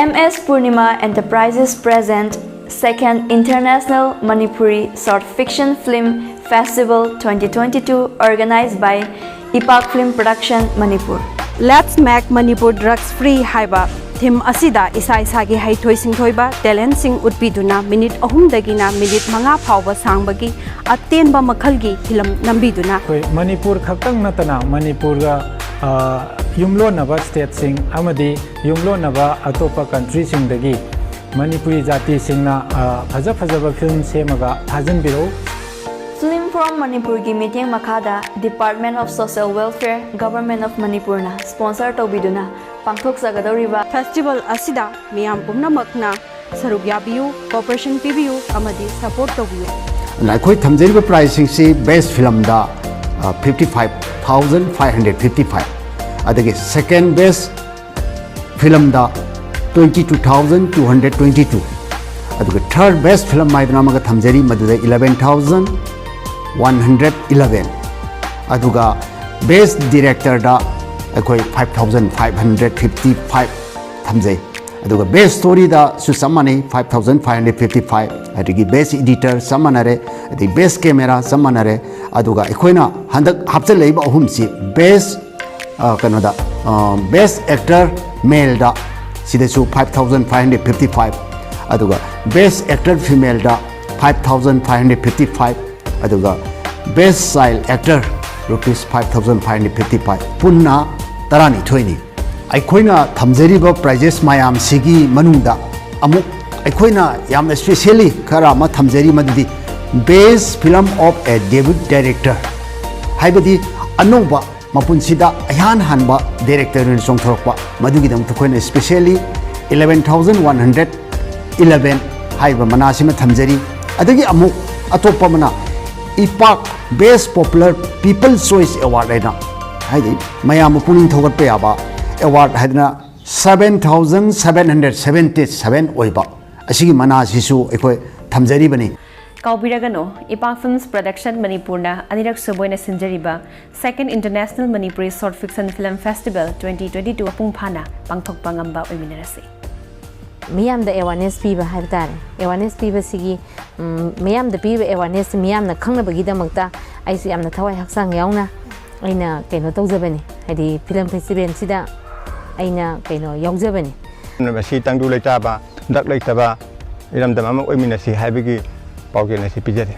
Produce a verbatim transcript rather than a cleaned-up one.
M S Purnima Enterprises present Second International Manipuri Short Fiction Film Festival twenty twenty-two, organized by Ipak Film Production, Manipur. Let's Make Manipur Drugs Free ꯍꯥꯏꯕ ꯊꯤꯝ ꯑꯁꯤꯗ ꯏꯁꯥ ꯏꯁꯥꯒꯤ ꯍꯩꯊꯣꯏ ꯁꯤꯡꯊꯣꯏꯕ ꯇꯦꯂꯦꯟꯠꯁꯤꯡ ꯎꯠꯄꯤꯗꯨꯅ minute ꯑꯍꯨꯝꯗꯒꯤꯅ minute ꯃꯉꯥ ꯐꯥꯎꯕ ꯁꯥꯡꯕꯒꯤ ꯑꯇꯦꯟꯕ ꯃꯈꯜꯒꯤ ꯐꯤꯂꯝ ꯅꯝꯕꯤꯗꯨꯅ ꯑꯩꯈꯣꯏ ꯃꯅꯤꯄꯨꯔ ꯈꯛꯇꯪ ꯅꯠꯇꯅ ꯃꯅꯤꯄꯨꯔꯒ ꯑ, ꯌꯨꯝꯂꯣꯟꯅꯕ ꯁ꯭ꯇꯦꯠꯁꯤꯡ ꯑꯃꯗꯤ ꯌꯨꯝꯂꯣꯟꯅꯕ ꯑꯇꯣꯞꯄ ꯀꯟꯇ꯭ꯔꯤꯁꯤꯡꯗꯒꯤ ꯃꯅꯤꯄꯨꯔꯤ ꯖꯥꯇꯤꯁꯤꯡꯅ ꯑ, ꯐꯖ ꯐꯖꯕ ꯐꯤꯂꯝ ꯁꯦꯝꯃꯒ ꯊꯥꯖꯤꯟꯕꯤꯔꯛꯎ꯫ Film from ꯃꯅꯤꯄꯨꯔꯒꯤ ꯃꯤꯠꯌꯦꯡ ꯃꯈꯥꯗ Department of Social Welfare, Government of ꯃꯅꯤꯄꯨꯔꯅ ꯁ꯭ꯄꯣꯟꯁꯔ ꯇꯧꯕꯤꯗꯨꯅ ꯄꯥꯡꯊꯣꯛꯆꯒꯗꯧꯔꯤꯕ ꯐꯦꯁꯇꯤꯚꯦꯜ ꯑꯁꯤꯗ ꯃꯤꯌꯥꯝ ꯄꯨꯝꯅꯃꯛꯅ ꯁꯔꯨꯛ ꯌꯥꯕꯤꯌꯨ, ꯀꯣꯑꯣꯄꯔꯦꯁꯟ ꯄꯤꯕꯤꯌꯨ ꯑꯃꯗꯤ ꯁꯄꯣꯔꯠ ꯇꯧꯕꯤꯌꯨ꯫ ꯑꯗꯨꯅ ꯑꯩꯈꯣꯏ ꯊꯝꯖꯔꯤꯕ ꯄ꯭ꯔꯥꯏꯖꯁꯤꯡꯁꯤ ꯕꯦꯁ ꯐꯤꯂꯝꯗ fifty five thousand five hundred fifty five, ꯑꯗꯒꯤ ꯁꯦꯀꯦꯟ ꯕꯦꯁ ꯐꯤꯂꯝꯗ twenty two thousand two hundred twenty two, ꯑꯗꯨꯒ ꯊꯔꯗ ꯕꯦꯁ ꯐꯤꯂꯝ ꯍꯥꯏꯗꯅ ꯑꯃꯒ ꯊꯝꯖꯔꯤ, ꯃꯗꯨꯗ eleven thousand one hundred eleven, ꯑꯗꯨꯒ ꯕꯦꯁ ꯗꯤꯔꯦꯛꯇꯔꯗ ꯑꯩꯈꯣꯏ five thousand five hundred fifty five ꯊꯝꯖꯩ꯫ ꯑꯗꯨꯒ ꯕꯦꯁ ꯁ꯭ꯇꯣꯔꯤꯗꯁꯨ ꯆꯞ ꯃꯥꯟꯅꯩ, five thousand five hundred fifty five, ꯑꯗꯒꯤ ꯕꯦꯁ ꯏꯗꯤꯇꯔ ꯆꯞ ꯃꯥꯟꯅꯔꯦ, ꯑꯗꯩ ꯕꯦꯁ ꯀꯦꯃꯦꯔꯥ ꯆꯞ ꯃꯥꯟꯅꯔꯦ꯫ ꯑꯗꯨꯒ ꯑꯩꯈꯣꯏꯅ ꯍꯟꯗꯛ ꯍꯥꯞꯆꯤꯜꯂꯛꯏꯕ ꯑꯍꯨꯝꯁꯤ ꯕꯦꯁ, ꯑ, ꯀꯩꯅꯣꯗ, ꯕꯦꯁ ꯑꯦꯛꯇꯔ ꯃꯦꯜꯗ ꯁꯤꯗꯁꯨ five thousand five hundred fifty five, ꯑꯗꯨꯒ ꯕꯦꯁ ꯑꯦꯛꯇꯔ ꯐꯤꯃꯦꯜꯗ five thousand five hundred fifty five, ꯑꯗꯨꯒ best child actor rupees five thousand five hundred fifty five, ꯄꯨꯟꯅ ꯇꯔꯥꯅꯤꯊꯣꯏꯅꯤ꯫ ꯑꯩꯈꯣꯏꯅ ꯊꯝꯖꯔꯤꯕ ꯄ꯭ꯔꯥꯏꯖꯦꯁ ꯃꯌꯥꯝꯁꯤꯒꯤ ꯃꯅꯨꯡꯗ ꯑꯃꯨꯛ ꯑꯩꯈꯣꯏꯅ ꯌꯥꯝꯅ ꯁ꯭ꯄꯦꯁꯦꯜꯂꯤ ꯈꯔ ꯑꯃ ꯊꯝꯖꯔꯤ, ꯃꯗꯨꯗꯤ Best Film of a Debut Director, ꯍꯥꯏꯕꯗꯤ ꯑꯅꯧꯕ ꯃꯄꯨꯟꯁꯤꯗ ꯏꯍꯥꯟ ꯍꯥꯟꯕ ꯗꯥꯏꯔꯦꯛꯇꯔ ꯑꯣꯏꯅ ꯆꯣꯡꯊꯣꯔꯛꯄ, ꯃꯗꯨꯒꯤꯗꯃꯛꯇ ꯑꯩꯈꯣꯏꯅ specially eleven thousand one hundred eleven ꯍꯥꯏꯔꯤꯕ ꯃꯅꯥꯁꯤꯃ ꯊꯝꯖꯔꯤ꯫ ꯑꯗꯒꯤ ꯑꯃꯨꯛ ꯑꯇꯣꯞꯄ ꯑꯃꯅ ꯏꯄꯥꯛ Best Popular People Choice Award ꯍꯥꯏꯅ, ꯍꯥꯏꯗꯤ ꯃꯌꯥꯝꯕꯨ ꯄꯨꯛꯅꯤꯡ ꯊꯧꯒꯠꯄ ꯌꯥꯕ ꯑꯦꯋꯥꯔꯗ ꯍꯥꯏꯗꯅ seven thousand seven hundred seventy seven ꯑꯣꯏꯕ ꯑꯁꯤꯒꯤ ꯃꯅꯥꯁꯤꯁꯨ ꯑꯩꯈꯣꯏ ꯊꯝꯖꯔꯤꯕꯅꯤ꯫ ꯀꯥꯎꯕꯤꯔꯒꯅꯨ, ꯏꯄꯥꯛ ꯐꯤꯜꯝꯁ ꯄ꯭ꯔꯗꯛꯁꯟ ꯃꯅꯤꯄꯨꯔꯅ ꯑꯅꯤꯔꯛ ꯁꯨꯕ ꯑꯣꯏꯅ ꯁꯤꯟꯖꯔꯤꯕ Second International Manipuri Short Fiction Film Festival twenty twenty-two ꯃꯄꯨꯡ ꯐꯥꯅ ꯄꯥꯡꯊꯣꯛꯄ ꯉꯝꯕ ꯑꯣꯏꯃꯤꯟꯅꯔꯁꯤ꯫ ꯃꯤꯌꯥꯝꯗ ꯑꯦꯋꯥꯔꯅꯦꯁ ꯄꯤꯕ ꯍꯥꯏꯕ ꯇꯥꯔꯦ꯫ ꯑꯦꯋꯥꯔꯅꯦꯁ ꯄꯤꯕꯁꯤꯒꯤ, ꯎꯝ, ꯃꯤꯌꯥꯝꯗ ꯄꯤꯕ ꯑꯦꯋꯥꯔꯅꯦꯁꯁꯤ ꯃꯤꯌꯥꯝꯅ ꯈꯪꯅꯕꯒꯤꯗꯃꯛꯇ ꯑꯩꯁꯨ ꯌꯥꯝꯅ ꯊꯋꯥꯏ ꯍꯛꯆꯥꯡ ꯌꯥꯎꯅ ꯑꯩꯅ ꯀꯩꯅꯣ ꯇꯧꯖꯕꯅꯤ, ꯍꯥꯏꯗꯤ ꯐꯤꯂꯝ ꯐꯦꯁꯇꯤꯚꯦꯜꯁꯤꯗ ꯑꯩꯅ ꯀꯩꯅꯣ ꯌꯥꯎꯖꯕꯅꯤ꯫ ꯃꯁꯤ ꯇꯪꯗꯨ ꯂꯩꯇꯥꯕ, ꯗ꯭ꯔꯒ ꯂꯩꯇꯕ ꯏꯔꯝꯗꯝ ꯑꯃ ꯑꯣꯏꯃꯤꯟꯅꯁꯤ ꯍꯥꯏꯕꯒꯤ ꯄꯥꯎꯖꯦꯜ ꯑꯁꯤ ꯄꯤꯖꯔꯤ꯫